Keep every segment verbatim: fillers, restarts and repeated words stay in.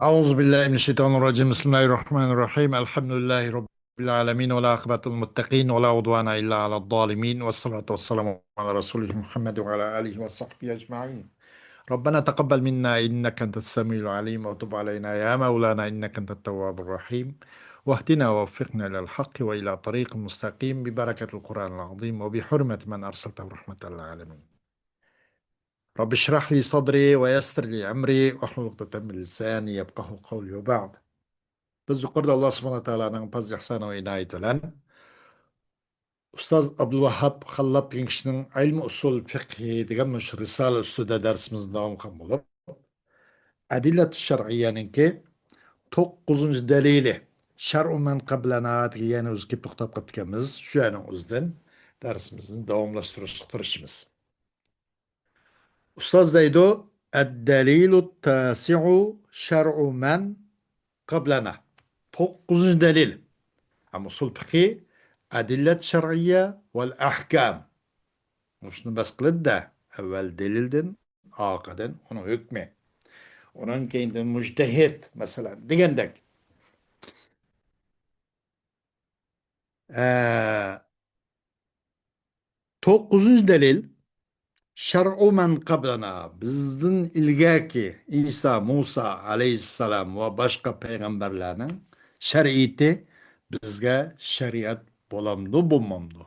أعوذ بالله من الشيطان الرجيم. بسم الله الرحمن الرحيم. الحمد لله رب العالمين، والعاقبة للمتقين، ولا عدوان إلا على الظالمين، والصلاة والسلام على رسوله محمد وعلى آله وصحبه أجمعين. ربنا تقبل منا إنك أنت السميع العليم، وتب علينا يا مولانا إنك أنت التواب الرحيم، واهدنا ووفقنا إلى الحق وإلى طريق مستقيم ببركة القرآن العظيم وبحرمة من أرسلته رحمة للعالمين. رب اشرح لي صدري ويسر لي أمري واحلل عقدة من لساني يفقهوا قولي وبعد. بىز يۇقىرىدا ئاللا سۇبھانەھۇ ۋە تائالانىڭ پەزلى ئېھسانى ۋە ئىنايىتى بىلەن ئۇستاز ئابدۇلۋاھاب خاللات دېگەن كىشىنىڭ ئىلمى ئۇسۇل فىقھى دېگەن مۇشۇ رىسالە ئۈستىدە دەرسىمىزنى داۋام قىلغان بولۇپ، ئەدىللەتۇ شەرئىيەنىڭكى توققۇزىنچى دەلىلى، شەرئۇ مەن قەبلەنا دېگەن يەنە ئۆزى كېلىپ توختاپ قاپتىكەنمىز. شۇ يەرنىڭ ئۆزىدىن دەرسىمىزنى داۋاملاشتۇرۇشقا تىرىشىمىز. ئۇستاز دەيدۇ، ئەددەلىلۇ تاسىئۇ شەرئۇ مەن قەبلەنا. توققۇزىنچى دەلىل. ئەم ئۇسۇل پىقى، ئەدىللەت شەرئىيە ۋەل ئەھكام. مۇشۇنى بەس قىلىدۇ-دە، ئەۋۋەل دەلىلدىن، ئارقىدىن ئۇنىڭ ھۆكمى. ئۇنىڭ كەينىدىن مۇجتەھىد، مەسىلەن، دېگەندەك. ئە، توققۇزىنچى دەلىل، شەرئۇ مەن قەبلەنا، بىزدىن ئىلگەركى ئىسا، مۇسا ئەلەيھىسسالام ۋە باشقا پەيغەمبەرلەرنىڭ شەرىئىتى بىزگە شەرىئەت بولامدۇ، بولمامدۇ؟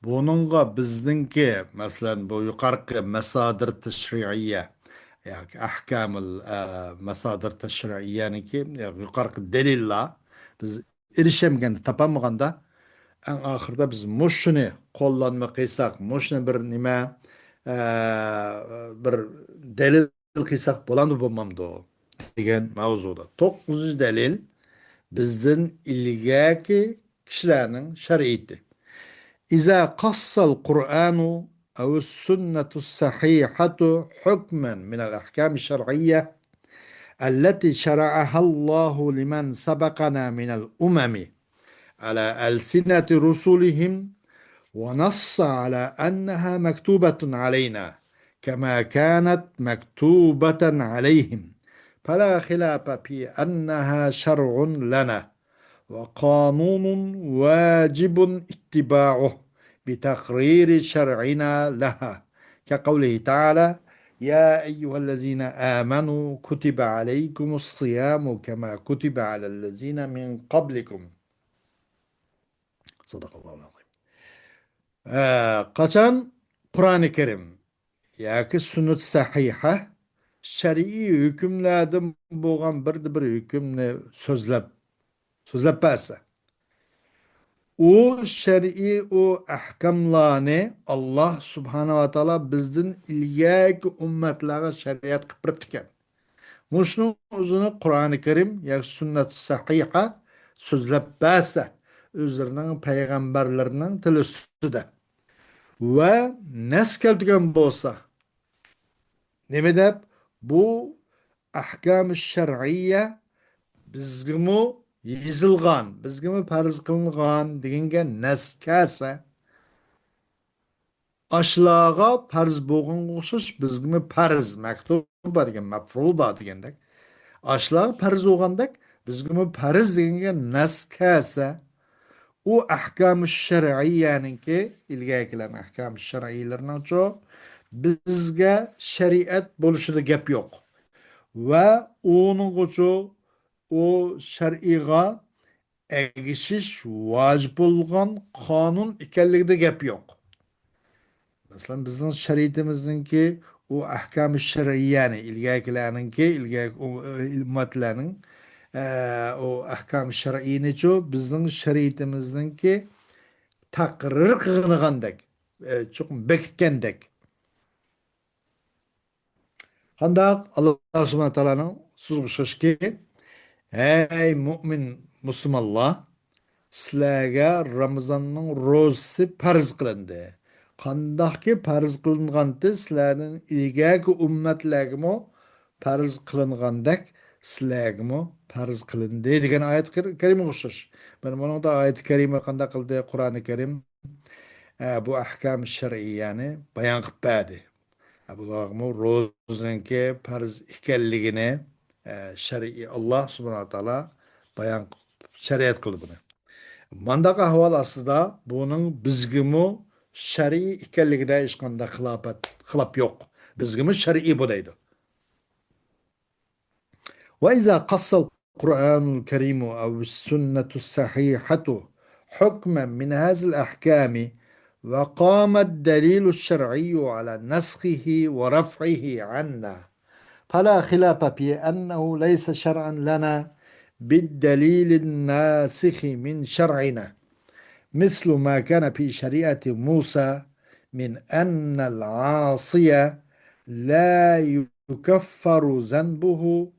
بۇنىڭغا بىزنىڭكى، مەسىلەن، بۇ يۇقىرىقى مەسادىر تەشرىئىيە ياكى ئەھكامىل، ئە، مەسادىر تەشرىئىيەنىڭكى يۇقىرىقى دەلىللار بىز ئېرىشەلمىگەندە، تاپالمىغاندا، ئەڭ ئاخىرىدا بىز مۇشۇنى قوللانما قىلساق، مۇشۇنى بىر نېمە، ئە، بىر دەلىل قىلساق بولامدۇ، بولمامدۇ دېگەن ماۋزۇدا. توققۇزىنچى دەلىل، بىزدىن ئىلگەركى كىشىلەرنىڭ شەرىئىتى. إذا خص القرآن أو السنة الصحيحة حكما من الأحكام الشرعية التي شرعها الله لمن سبقنا من الأمم على ألسنة رسلهم ونص على أنها مكتوبة علينا كما كانت مكتوبة عليهم، فلا خلاف في أنها شرع لنا وقانون واجب اتباعه بتقرير شرعنا لها، كقوله تعالى: يا أيها الذين آمنوا كتب عليكم الصيام كما كتب على الذين من قبلكم. صدق الله العظيم. ئە، قاچان قۇرئانى كەرىم ياكى سۈننەت سەھىھە شەرئىي ھۆكۈملەردىن بولغان بىردە بىر ھۆكۈمنى سۆزلەپ، سۆزلەپ بەرسە، ئۇ شەرئىي، ئۇ ئەھكاملارنى ئاللا سۇبھانەھۇ ۋە تائالا بىزدىن ئىلگەركى ئۈممەتلەرگە شەرىئەت قىلىپ بېرىپتىكەن. مۇشۇنىڭ ئۆزىنى قۇرئانى كەرىم ياكى سۈننەت سەھىھە سۆزلەپ بەرسە، ئۆزلىرىنىڭ پەيغەمبەرلىرىنىڭ تىلى ئۈستىدە ۋە نەس كەلتۈرگەن بولسا، نېمە دەپ، بۇ ئەھكام شەرئىيە بىزگىمۇ يېزىلغان، بىزگىمۇ پەرز قىلىنغان دېگەنگە نەس كەلسە، ئاشۇلارغا پەرز بولغانغا ئوخشاش بىزگىمۇ پەرز، مەكتۇب بار دېگەن، مەپئۇل بار دېگەندەك. ئاشۇلارغا پەرز بولغاندەك بىزگىمۇ پەرز دېگەنگە نەس كەلسە، ئۇ ئەھكام شەرئىيەنىڭكى، ئىلگەركىلەرنىڭ ئەھكام شەرئىيلىرىنىڭچۇ بىزگە شەرىئەت بولۇشىدا گەپ يوق. ۋە ئۇنىڭغىچۇ ئۇ شەرئىيغا ئەگىشىش ۋاجىپ بولغان قانۇن ئىكەنلىكىدە گەپ يوق. مەسىلەن، بىزنىڭ شەرىئىتىمىزنىڭكى ئۇ ئەھكام شەرئىيەنى، ئىلگەركىلەرنىڭكى، ئىلگەركى ئۇ، ئە، ئۈممەتلەرنىڭ، ئە، ئۇ ئەھكام شەرئىينىچۇ بىزنىڭ شەرىئىتىمىزنىڭكى تەقرىر قىلىنغاندەك، ئە، چوقۇم بېكىتكەندەك. قانداق؟ ئاللا سۇبھانەھۇ ۋە تائالانىڭ سۆزىگە ئوخشاشكى، ھەي مۇئمىن مۇسۇلمانلار، سىلەرگە رامىزاننىڭ روزىسى پەرز قىلىندى. قانداقكى پەرز قىلىنغانتى، سىلەردىن ئىلگەركى ئۈممەتلەرگىمۇ پەرز قىلىنغاندەك سىلەرگىمۇ پەرز قىلىندى دېگەن ئايەت كەر-، كەرىمىگە ئوخشاش. مانا بۇنىڭدا ئايەت كەرىمە قانداق قىلدى؟ قۇرئانى كەرىم، ئە، بۇ ئەھكام شەرئىيەنى بايان قىلىپ بەردى. ئە، بۇلارغىمۇ روزىنىڭكى پەرز ئىكەنلىكىنى ئە، شەرئىي، ئاللا سۇبھانەھۇ ۋە تائالا بايان، شەرىئەت قىلدى بۇنى. مانداق ئەھۋال ئاستىدا بۇنىڭ بىزگىمۇ شەرئىي ئىكەنلىكىدە ھېچقانداق خىلاپەت، خىلاپ يوق. بىزگىمۇ شەرئىي بۇ دەيدۇ. وإذا قص القرآن الكريم أو السنة الصحيحة حكما من هذه الأحكام وقام الدليل الشرعي على نسخه ورفعه عنا، فلا خلاف في أنه ليس شرعا لنا بالدليل الناسخ من شرعنا، مثل ما كان في شريعة موسى من أن العاصي لا يكفر ذنبه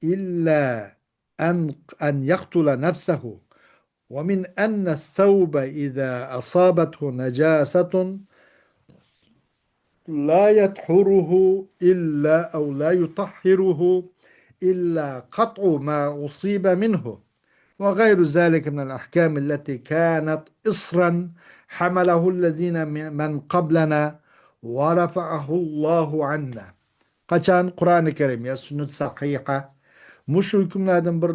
إلا أن، أن يقتل نفسه، ومن أن الثوب إذا أصابته نجاسة لا يطهره إلا، أو لا يطهره إلا قطع ما أصيب منه، وغير ذلك من الأحكام التي كانت إصرا حمله الذين من، من قبلنا ورفعه الله عنا. قاچان قۇرئانى كەرىم يا سۈننەت سەھىھە مۇشۇ ھۆكۈملەردىن بىر،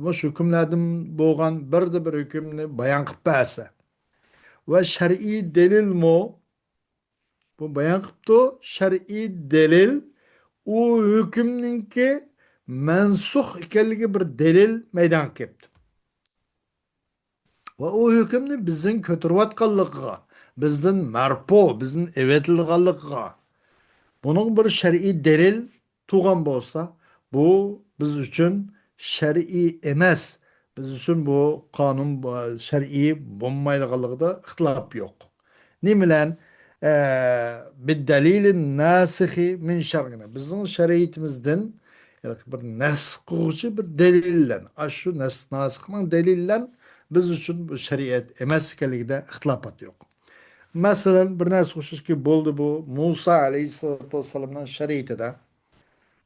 مۇشۇ ھۆكۈملەردىن بولغان بىردە بىر ھۆكۈمنى بايان قىلىپ بەرسە، ۋە شەرئىي دەلىلمۇ بۇ بايان قىپتۇ، شەرئىي دەلىل ئۇ ھۆكۈمنىڭكى مەنسۇخ ئىكەنلىكى بىر دەلىل مەيدانغا كەپتۇ. ۋە ئۇ ھۆكۈمنى بىزدىن كۆتۈرۈۋاتقانلىقىغا، بىزدىن مەرپۇ، بىزدىن ئەۋەتىلىدىغانلىقىغا، بۇنىڭ بىر شەرئىي دەلىل تۇغان بولسا، بۇ بىز ئۈچۈن شەرئىي ئەمەس. بىز ئۈچۈن بۇ قانۇن، بۇ شەرئىي بولمايدىغانلىقىدا ئىختىلاپ يوق. نېمە بىلەن؟ ئە، بالدليل الناسخ من شرعنا. بىزنىڭ شەرىئىتىمىزدىن، يەنى بىر نەسخ قىلغۇچى بىر دەلىل بىلەن، ئاشۇ نەس-، ناسىخنىڭ دەلىلى بىلەن بىز ئۈچۈن بۇ شەرىئەت ئەمەس ئىكەنلىكىدە ئىختىلاپات يوق. مەسىلەن، بىر نەرسە ئوخشاشكى بولدى بۇ مۇسا ئەلەيھىسسالاتۇ ۋەسسالامنىڭ شەرىئىتىدە.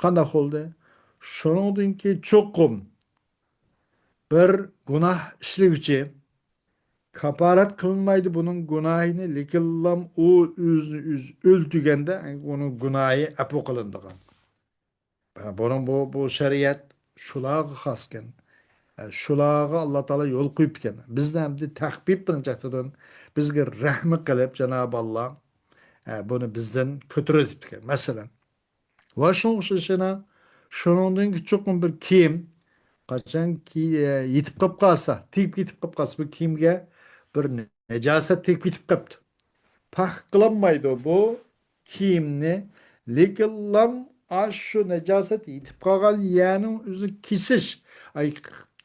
قانداق بولدى؟ شۇنىڭدىن كېيىن چوقۇم بىر گۇناھ ئىشلىگۈچى كاپارەت قىلىنمايدۇ بۇنىڭ گۇناھىنى، لېكىنلا ئۇ ئۆزىنى ئۆزى ئۆلتۈرگەندە ئۇنىڭ گۇناھى ئەپۇ قىلىنىدىغان. بۇنىڭ بۇ، بۇ شەرىئەت شۇلارغا خاسكەن. شۇلارغا ئاللا تائالا يول قويۇپتىكەن. بىزنى ئەمدى تەخپىپنىڭ جەھىتىدىن بىزگە رەھمى قىلىپ، جانابى ئاللا، بۇنى بىزدىن كۆتۈرۈۋېتىپتىكەن. مەسىلەن، ۋە شۇنىڭغا ئوخشاش يەنە شۇنىڭدىن چوقۇم بىر كىيىم، قاچان كى-، يېتىپ قېلىپ قالسا، تېگىپ كېتىپ قېلىپ قالسا، بۇ كىيىمگە بىر نەجاسەت تېگىپ كېتىپ قېلىپتۇ. پاك قىلالمايدۇ بۇ كىيىمنى، لېكىنلا ئاشۇ نەجاسەت يېتىپ قالغان يەرنىڭ ئۆزىنى كېسىش، ئاي،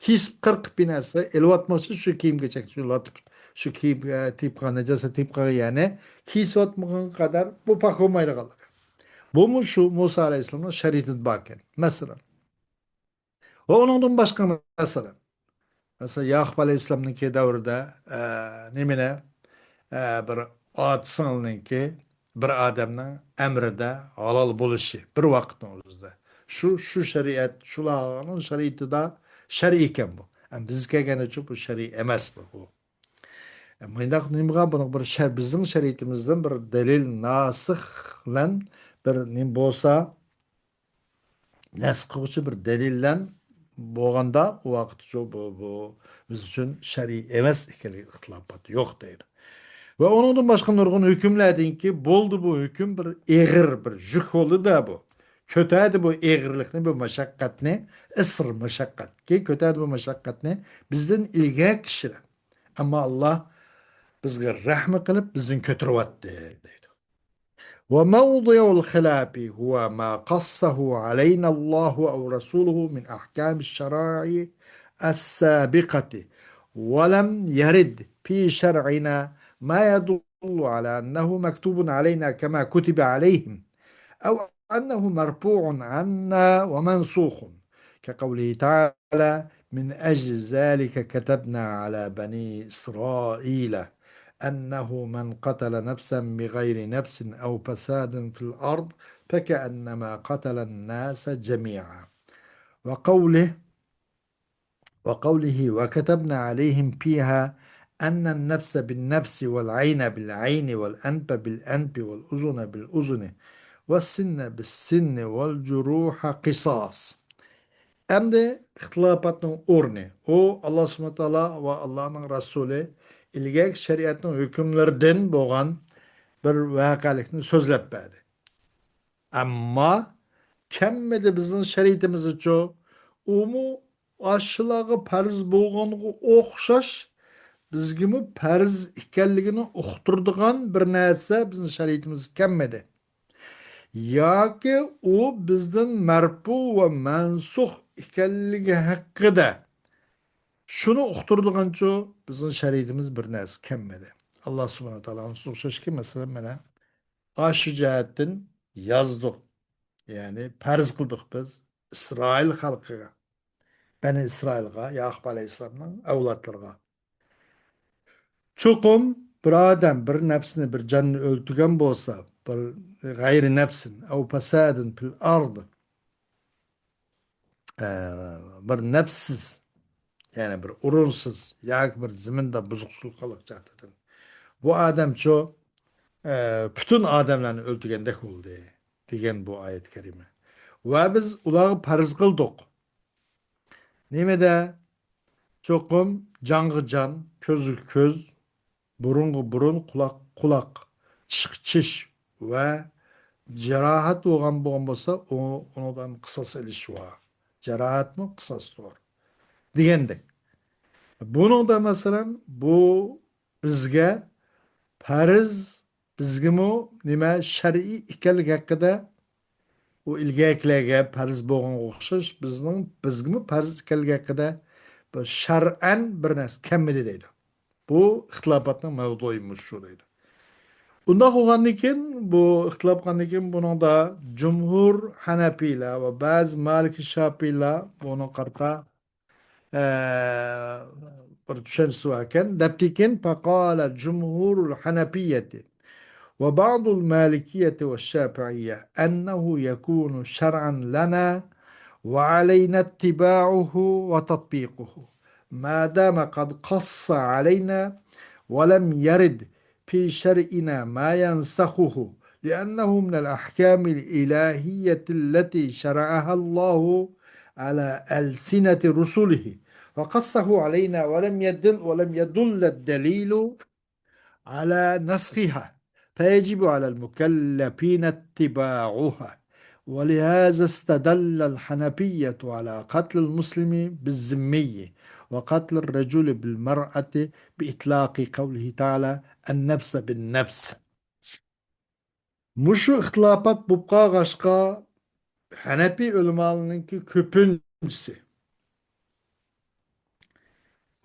كېسىپ قىرقىپ بىر نەرسە ئېلىۋاتماقچى شۇ كىيىمگە چەك-، شۇ لاتىپ، شۇ كىيىم، ئە، تېگىپ قالغان نەجاسەت تېگىپ قالغان يەرنى كېسىۋاتمىغانغا قەدەر بۇ پاك بولمايدىغانلىقى. بۇمۇ شۇ مۇسا ئەلەيھىسسالامنىڭ شەرىئىتىدە باركەن. مەسىلەن، ۋە ئۇنىڭدىن باشقا مەسىلە. مەسىلەن، ياقۇپ ئەلەيھىسسالامنىڭكى دەۋرىدە، ئە، نېمىنى، ئە، بىر ئاتا سىڭىلنىڭكى بىر ئادەمنىڭ ئەمرىدە ھالال بولۇشى بىر ۋاقىتنىڭ ئۆزىدە. شۇ، شۇ شەرىئەت، شۇلارنىڭ شەرىئىتىدا شەرئىي ئىكەن بۇ. ئەمما بىز كەلگەنچە بۇ شەرئىي ئەمەس بۇ. بۇ. ئە، مۇنداق نېمىغا بۇنىڭ بىر شەر-، بىزنىڭ شەرىئىتىمىزدىن بىر دەلىل ناسىخ بىلەن بىر نېمە بولسا، نەسخ قىلغۇچى بىر دەلىل بىلەن بولغاندا، ئۇ ۋاقىتچۇ بۇ، بۇ بىز ئۈچۈن شەرئىي ئەمەس ئىكەنلىكى ئىختىلاپات يوق دەيدۇ. ۋە ئۇنىڭدىن باشقا نۇرغۇن ھۆكۈملەردىنكى بولدى بۇ ھۆكۈم بىر ئېغىر، بىر يۈك بولدى-دە بۇ. كۆتەردى بۇ ئېغىرلىقنى، بۇ مەشەققەتنى، ئىسر مەشەققەتكى كۆتەردى بۇ مەشەققەتنى بىزدىن ئىلگەركى كىشىلەر. ئەمما ئاللا بىزگە رەھمى قىلىپ، بىزدىن كۆتۈرۈۋەتتى دەيدۇ. وموضع الخلاف هو ما قصه علينا الله أو رسوله من أحكام الشرائع السابقة، ولم يرد في شرعنا ما يدل على أنه مكتوب علينا كما كتب عليهم، أو أنه مرفوع عنا ومنسوخ، كقوله تعالى: من أجل ذلك كتبنا على بني إسرائيل أنه من قتل نفسا بغير نفس أو فساد في الأرض فكأنما قتل الناس جميعا. وقوله، وقوله: وكتبنا عليهم فيها أن النفس بالنفس والعين بالعين والأنف بالأنف والأذن بالأذن والسن بالسن والجروح قصاص. ئەمدى ئىختىلاپاتنىڭ ئورنى. ئۇ ئاللا سۇبھانەھۇ ۋە تائالا ۋە ئاللانىڭ رەسۇلى ئىلگەركى شەرىئەتنىڭ ھۆكۈملىرىدىن بولغان بىر ۋەقەلىكنى سۆزلەپ بەردى. ئەمما كەممىدى بىزنىڭ شەرىئىتىمىزدىچۇ، ئۇمۇ ئاشۇلارغا پەرز بولغانغا ئوخشاش بىزگىمۇ پەرز ئىكەنلىكىنى ئۇقتۇرىدىغان بىر نەرسە بىزنىڭ شەرىئىتىمىزدە كەممىدى. ياكى ئۇ بىزدىن مەرپۇ ۋە مەنسۇخ ئىكەنلىكى ھەققىدە شۇنى ئۇقتۇرىدىغانچۇ بىزنىڭ شەرىئىتىمىز بىر نەرسە كەممىدى. ئاللا سۇبھانەھۇ ۋە تائالا ئۇنىڭ ئوخشاشكى، مەسىلەن، مانا ئاشۇ جەھەتتىن يازدۇق. يەنى پەرز قىلدۇق بىز ئىسرائىل خەلقىگە، بەنى ئىسرائىلغا، ياقۇب ئەلەيھىسسالامنىڭ ئەۋلادلىرىغا. چوقۇم بىر ئادەم بىر نەپسنى، بىر جاننى ئۆلتۈرگەن بولسا، بىر غەيرىي نەپسىن، ئەۋ پەسادىن پىل ئارد، ئە، بىر نەپسىز، يەنى بىر ئورۇنسىز ياكى بىر زېمىندا بۇزۇقچىلىق قىلغان جەھەتتىن، بۇ ئادەمچۇ، ئە، پۈتۈن ئادەملەرنى ئۆلتۈرگەندەك بولدى، دېگەن بۇ ئايەت كەرىمە. ۋە بىز ئۇلارغا پەرز قىلدۇق. نېمىدە؟ چوقۇم جانغا جان، كۆزگە كۆز، بۇرۇنغا بۇرۇن، قۇلاق قۇلاق، چىشقا چىش ۋە جاراھەت بولغان بولغان بولسا، ئۇ، ئۇنىڭدىن قىساس ئېلىش بار. جاراھەتمۇ قىساستۇر. دېگەندەك. بۇنىڭدا، مەسىلەن، بۇ بىزگە پەرز، بىزگىمۇ نېمە شەرئىي ئىكەنلىكى ھەققىدە، ئۇ ئىلگەركىلەرگە پەرز بولغانغا ئوخشاش، بىزنىڭ، بىزگىمۇ پەرز ئىكەنلىكى ھەققىدە بىر شەرئەن بىر نەرسە كەممىدى دەيدۇ. بۇ ئىختىلاپاتنىڭ مەۋزۇيى مۇشۇ دەيدۇ. ئۇنداق بولغاندىن كېيىن، بۇ ئىختىلاپ قىلغاندىن كېيىن، بۇنىڭدا جۇمھۇر ھەنەپىيلەر ۋە بەزى مالىكى شاپىيلار بۇنىڭغا قارىتا، ئە، بىر چۈشەنچىسى بار ئىكەن. دەپتىكىن، فقال جمهور الحنفية وبعض المالكية والشافعية أنه يكون شرعا لنا وعلينا اتباعه وتطبيقه ما دام قد قص علينا ولم يرد في شرعنا ما ينسخه، لأنه من الأحكام الإلهية التي شرعها الله على ألسنة رسله، وقصه علينا ولم يدل، ولم يدل الدليل على نسخها، فيجب على المكلفين اتباعها. ولهذا استدل الحنفية على قتل المسلم بالذمي وقتل الرجل بالمرأة بإطلاق قوله تعالى: النفس بالنفس. مۇشۇ ئىختىلاپات بولۇپ قالغاچقا، ھەنەپىي ئۆلىمالىرىنىڭكى كۆپىنچىسى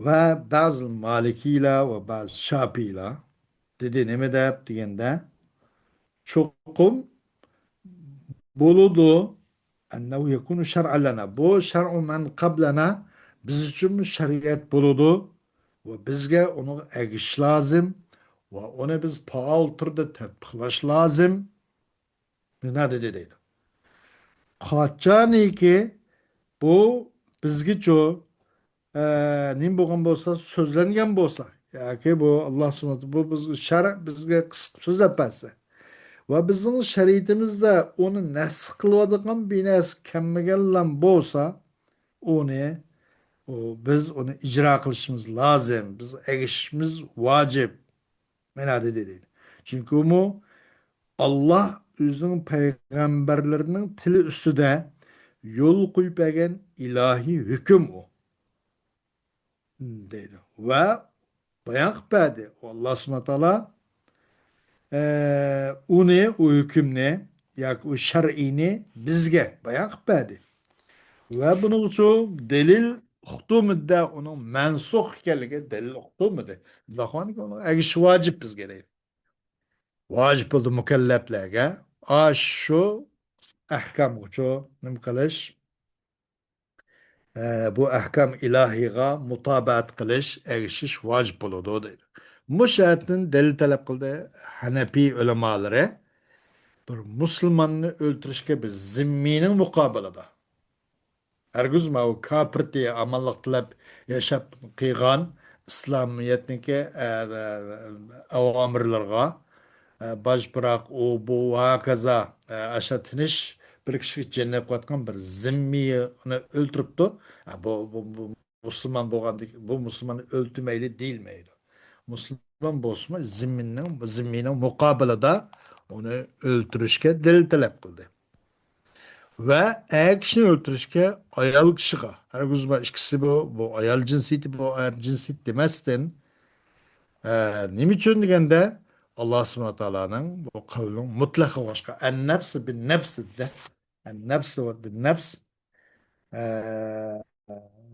ۋە بەزى مالىكىيلار ۋە بەزى شاپىيلار دېدى، نېمە دەپ دېگەندە، چوقۇم بولىدۇ، أنه يكون شرعا لنا. بۇ شرع من قبلنا، بىز ئۈچۈنمۇ شەرىئەت بولىدۇ ۋە بىزگە ئۇنىڭغا ئەگىشىش لازىم ۋە ئۇنى بىز پائال تۈردە تەتبىقلاش لازىم. مانا دېدى دەيدۇ. قاچانكى بۇ بىزگىچۇ، ئە، نېمە بولغان بولسا، سۆزلەنگەن بولسا، ياكى بۇ ئاللا سۇبھانەھۇ، بۇ بىز شەرئ بىزگە قىسقا سۆزلەپ بەرسە ۋە بىزنىڭ شەرىئىتىمىزدە ئۇنى نەسخ قىلىۋاتىدىغان بىر نەرسە كەلمىگەنلا بولسا، ئۇنى، ئۇ، بىز ئۇنى ئىجرا قىلىشىمىز لازىم، بىز ئەگىشىشىمىز ۋاجىپ. مانا دېدى دەيدۇ. چۈنكى ئۇمۇ ئاللا ئۆزىنىڭ پەيغەمبەرلىرىنىڭ تىلى ئۈستىدە يول قويۇپ بەرگەن ئىلاھىي ھۆكۈم ئۇ. دەيدۇ. ۋە بايان قىلىپ بەردى. ئاللا سۇبھانەھۇ ۋە تائالا، ئە، ئۇنى، ئۇ ھۆكۈمنى ياكى ئۇ شەرئىنى بىزگە بايان قىلىپ بەردى. ۋە بۇنىڭ ئۈچۈن دەلىل ئۇقتۇرمىدى، ئۇنىڭ مەنسۇخ ئىكەنلىكى دەلىل ئۇقتۇرمىدى. ئۇنداق بولغاندىكىن ئۇنىڭ ئەگىشىش ۋاجىپ بىزگە دەيدۇ. ۋاجىپ بولدى مۇكەللەپلەرگە. ئاشۇ ئەھكامغىچۇ نېمە قىلىش؟ ئە، بۇ ئەھكام ئىلاھىيغا مۇتابىئەت قىلىش، ئەگىشىش ۋاجىپ بولىدۇ دەيدۇ. مۇشۇ ئايەتتىن دەلىل تەلەپ قىلدى ھەنەپىي ئۆلىمالىرى. بىر مۇسۇلماننى ئۆلتۈرۈشكە بىر زىممىينىڭ مۇقابىلىدا، ھەرگىز ماۋۇ كاپىرتى ئامانلىق تىلەپ ياشاپ قىلغان ئىسلامىيەتنىڭكى، ئە، ئە، ئاۋامىرلىرىغا، ئە، باج پىراق، ئۇ، بۇ ۋە ھاكازا، ئە، ئاشا تىنچ بىر كىشىگە جەننەت قىلىۋاتقان بىر زىممىينى ئۆلتۈرۈپتۇ. ھە، بۇ، بۇ، بۇ مۇسۇلمان بولغاندىكىن، بۇ مۇسۇلماننى ئۆلتۈرمەيلى دېيىلمەيدۇ. مۇسۇلمان بولسىمۇ، زىممىنىڭ، زىممىنىڭ مۇقابىلىدا ئۇنى ئۆلتۈرۈشكە دەلىل تەلەپ قىلدى. ۋە ئەر كىشىنى ئۆلتۈرۈشكە ئايال كىشىغا، ھەرگىز بۇ ئىككىسى بۇ، بۇ ئايال جىنسىيىتى، بۇ ئەر جىنسىيىتى دېمەستىن، ئە، نېمە ئۈچۈن دېگەندە، ئاللا سۇبھانەھۇ ۋە تائالانىڭ بۇ قەۋلىنىڭ مۇتلەقىغا باشقا، ئەن نەپس بىن نەپس دە، ئەن نەپس بىن نەپس، ئە،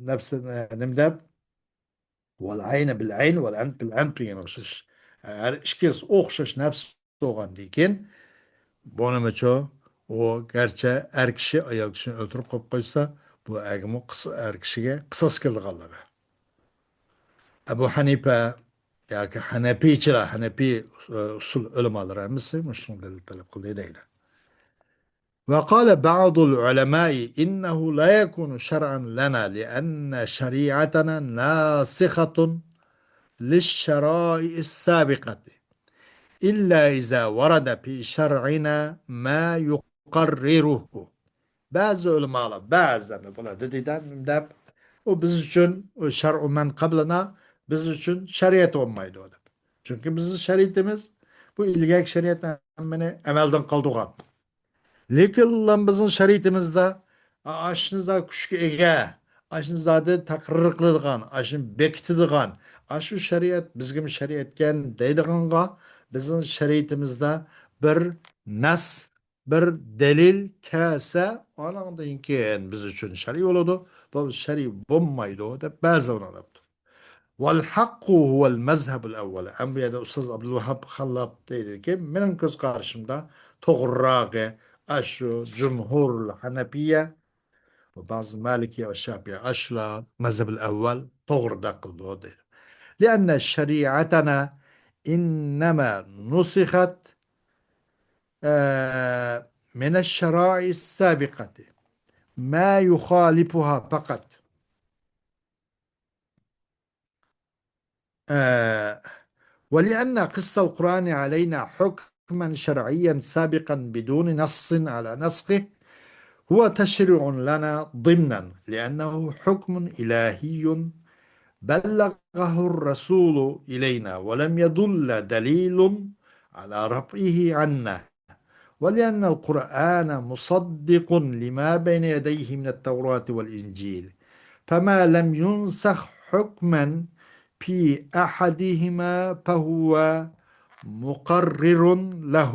نەپس، ئە، نېمە دەپ، ۋەل ئەينە بىل ئەين، ۋەل ئەنف بىل ئەنف دېگەن ئوخشاش. ھەر ئىككىسى ئوخشاش نەپس بولغاندىن كېيىن، بۇنىمۇچۇ، ئۇ گەرچە ئەر كىشى ئايال كىشىنى ئۆلتۈرۈپ قويۇپ قويسا، بۇ ئەرگىمۇ قىس-، ئەر كىشىگە قىساس كېلىدىغانلىقى. ئەبۇ ھەنىپە ياكى ھەنەپىيچىلەر، ھەنەپىي، ئۇ-، ئۇسۇل ئۆلىمالىرى ھەممىسى مۇشۇنىڭ دەلىل تەلەپ قىلدى دەيدۇ. وقال بعض العلماء إنه لا يكون شرعا لنا لأن شريعتنا ناسخة للشرائع السابقة إلا إذا ورد في شرعنا ما يقرره. بەزى ئۆلىمالار، بەزى بۇلار دېدى دەپ، ئۇ بىز ئۈچۈن، ئۇ شەرئۇ مەن قەبلىنا، بىز ئۈچۈن شەرىئەت بولمايدۇ دەپ. چۈنكى بىزنىڭ شەرىئىتىمىز، بۇ ئىلگەركى شەرىئەتنى ھەممىنى ئەمەلدىن قالدۇرغان. لېكىنلا بىزنىڭ شەرىئىتىمىزدا، ئا-، ئاشۇنى زادى كۈچكە ئىگە، ئاشۇنى زادى تەقرىر قىلىدىغان، ئاشۇنى بېكىتىدىغان، ئاشۇ شەرىئەت بىزگىمۇ شەرىئەتكەن دەيدىغانغا، بىزنىڭ شەرىئىتىمىزدا بىر نەس، بىر دەلىل كەلسە، ئانىڭدىن كېيىن بىز ئۈچۈن شەرئىي بولىدۇ، بۇ شەرئىي بولمايدۇ دەپ بەزىلەر دەپتۇ. والحق هو المذهب الأول. ئەمما بۇ يەردە ئۇستاز ئابدۇلۋاھاب خاللاپ دەيدۇكى، مېنىڭ كۆز قارىشىمدا توغرىراقى ئاشۇ جۇمھۇر ھەنەپىيە ۋە بەزى مالىكىيە ۋە شاپىئىيە، ئاشۇلار مەزھەبۇل ئەۋۋەل توغرىدەك قىلىدۇ دەيدۇ. لأن شريعتنا إنما نسخت، آه، من الشرائع السابقة ما يخالفها فقط. آه، ولأن قص القرآن علينا حكما شرعيا سابقا بدون نص على نسخه هو تشريع لنا ضمنا، لأنه حكم إلهي بلغه الرسول إلينا ولم يدل دليل على رفعه عنا. ولأن القرآن مصدق لما بين يديه من التوراة والإنجيل، فما لم ينسخ حكما في أحدهما فهو مقرر له.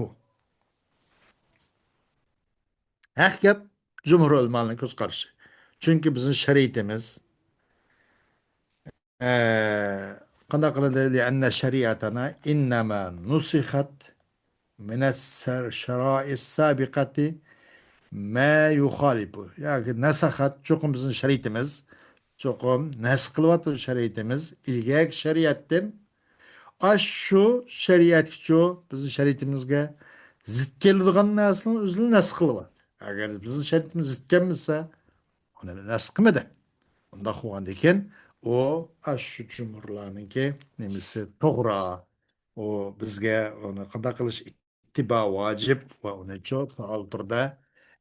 ھەق گەپ، جۇمھۇر ئۆلىمالارنىڭ كۆز قارىشى. چۈنكى بىزنىڭ شەرىئىتىمىز ئە، قانداق قىلىدۇ؟ لأن شريعتنا إنما نسخت من الشرائع السابقة ما يخالف. ياكى نسخت، چوقۇم بىزنىڭ شەرىئىتىمىز، چوقۇم نەسخ قىلىۋاتىدۇ شەرىئىتىمىز ئىلگەركى شەرىئەتتىن. ئاشۇ شەرىئەتكىچۇ بىزنىڭ شەرىئىتىمىزگە زىت كېلىدىغان نەرسىنىڭ ئۆزىنى نەسخ قىلىۋاتىدۇ. ئەگەر بىزنىڭ شەرىئىتىمىز زىت كەلمىسە، ئۇنى نەسخ قىلمىدى. ئۇنداق بولغاندىكىن، ئۇ ئاشۇ جۇمھۇرلارنىڭكى نېمىسى توغرا. ئۇ بىزگە ئۇنى قانداق قىلىش ئىتتىبا ۋاجىپ ۋە ئۇنى چوڭ پائال تۈردە،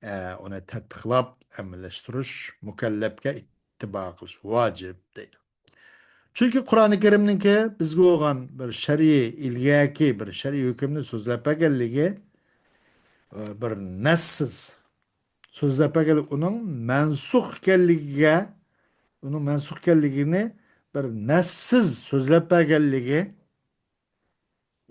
ئە، ئۇنى تەتبىقلاپ ئەمەلىيلەشتۈرۈش، مۇكەللەپكە ئىتتىبا قىلىش ۋاجىپ دەيدۇ. چۈنكى قۇرئانى كەرىمنىڭكى بىزگە بولغان بىر شەرئىي، ئىلگەركى بىر شەرئىي ھۆكۈمنى سۆزلەپ بەرگەنلىكى، ئە، بىر نەسسىز سۆزلەپ بەرگەنلىكى، ئۇنىڭ مەنسۇخ ئىكەنلىكىگە، ئۇنىڭ مەنسۇخ ئىكەنلىكىنى بىر نەسسىز سۆزلەپ بەرگەنلىكى،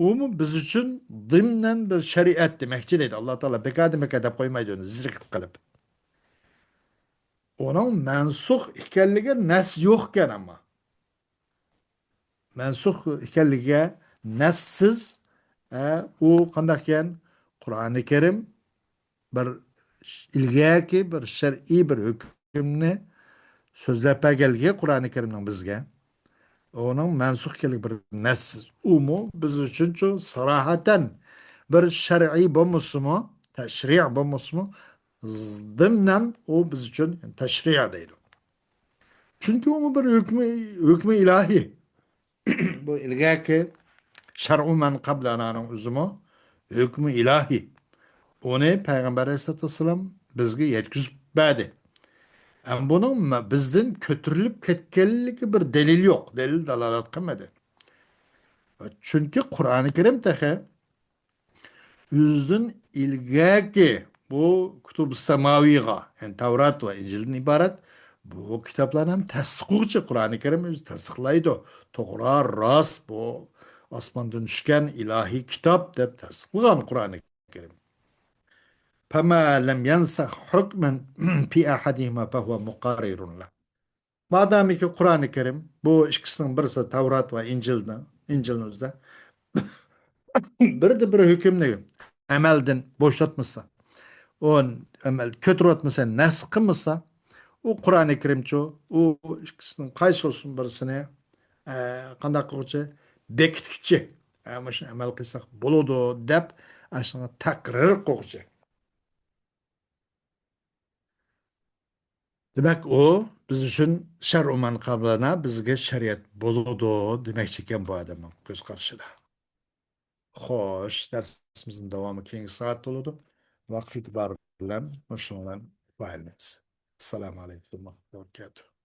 ئۇمۇ بىز ئۈچۈن ضمنا بىر شەرىئەت دېمەكچى دەيدۇ. ئاللا تائالا بىكاردىن بىكار دەپ قويمايدۇ ئۇنى، زىكىر قىلىپ. ئۇنىڭ مەنسۇخ ئىكەنلىكى نەس يوق ئىكەن، ئەمما مەنسۇخ ئىكەنلىكىگە نەسسىز، ئە، ئۇ قانداق ئىكەن؟ قۇرئانى كەرىم بىر ئىلگەركى بىر شەرئىي بىر ھۆكۈمنى سۆزلەپ بەرگەنلىكى قۇرئانى كەرىمنىڭ بىزگە، ئۇنىڭ مەنسۇخ ئىكەنلىكى بىر نەسسىز. ئۇمۇ بىز ئۈچۈنچۇ ساراھەتەن بىر شەرئىي بولمىسىمۇ، تەشرىئ بولمىسىمۇ، ضمنا ئۇ بىز ئۈچۈن تەشرىئ دەيدۇ. چۈنكى ئۇمۇ بىر ھۆكمى، ھۆكمى ئىلاھىي. بۇ ئىلگەركى شەرئۇ مەن قەبلەنانىڭ ئۆزىمۇ ھۆكمى ئىلاھىي. ئۇنى پەيغەمبەر ئەلەيھىسسالاتۇ ۋەسسالام بىزگە يەتكۈزۈپ بەردى. ئەمما بۇنىڭ مە-، بىزدىن كۆتۈرۈلۈپ كەتكەنلىكى بىر دەلىل يوق، دەلىل دالالەت قىلمىدى. چۈنكى قۇرئانى كەرىم تېخى ئۆزىدىن ئىلگەركى بۇ كۇتۇب ساماۋىغا، يەنى تەۋرات ۋە ئىنجىلدىن ئىبارەت بۇ كىتابلارنى ھەم تەستىقلىغۇچى، قۇرئانى كەرىم ئۆزى تەستىقلايدۇ. توغرا، راست، بۇ ئاسماندىن چۈشكەن ئىلاھىي كىتاب دەپ تەستىقلىغان قۇرئانى كەرىم. فما لم ينسخ حكما في أحدهما فهو مقرر له. مادامكى قۇرئانى كەرىم، بۇ ئىككىسىنىڭ بىرسى تەۋرات ۋە ئىنجىلنىڭ، ئىنجىلنىڭ ئۆزىدە بىردە بىر ھۆكۈمنى ئەمەلدىن بوشاتمىسا، ئۇ ئەمەل كۆتۈرۈۋەتمىسە، نەسخ قىلمىسا، ئۇ قۇرئانى كەرىمچۇ، ئۇ ئىككىسىنىڭ قايسى بولسۇن بىرسىنى، ئە، قانداق قىلغۇچى؟ بېكىتكۈچى. ئە، مۇشۇنى ئەمەل قىلساق بولىدۇ دەپ، ئاشۇنى تەقرىر قىلغۇچى. دېمەك، ئۇ بىز ئۈچۈن شەرئۇ مەن قابلەنا، بىزگە شەرىئەت بولىدۇ دېمەكچى ئىكەن بۇ ئادەمنىڭ كۆز قارىشىدا. خوش، دەرسىمىزنىڭ داۋامى كېيىنكى سائەتتە بولىدۇ. ۋاقىت ئېتىبارى بىلەن مۇشۇنىڭ بىلەن پايدىلىنىمىز. ئەسسالامۇ ئەلەيكۇم ۋە رەھمەتۇللاھى ۋە بەرىكاتۇھ.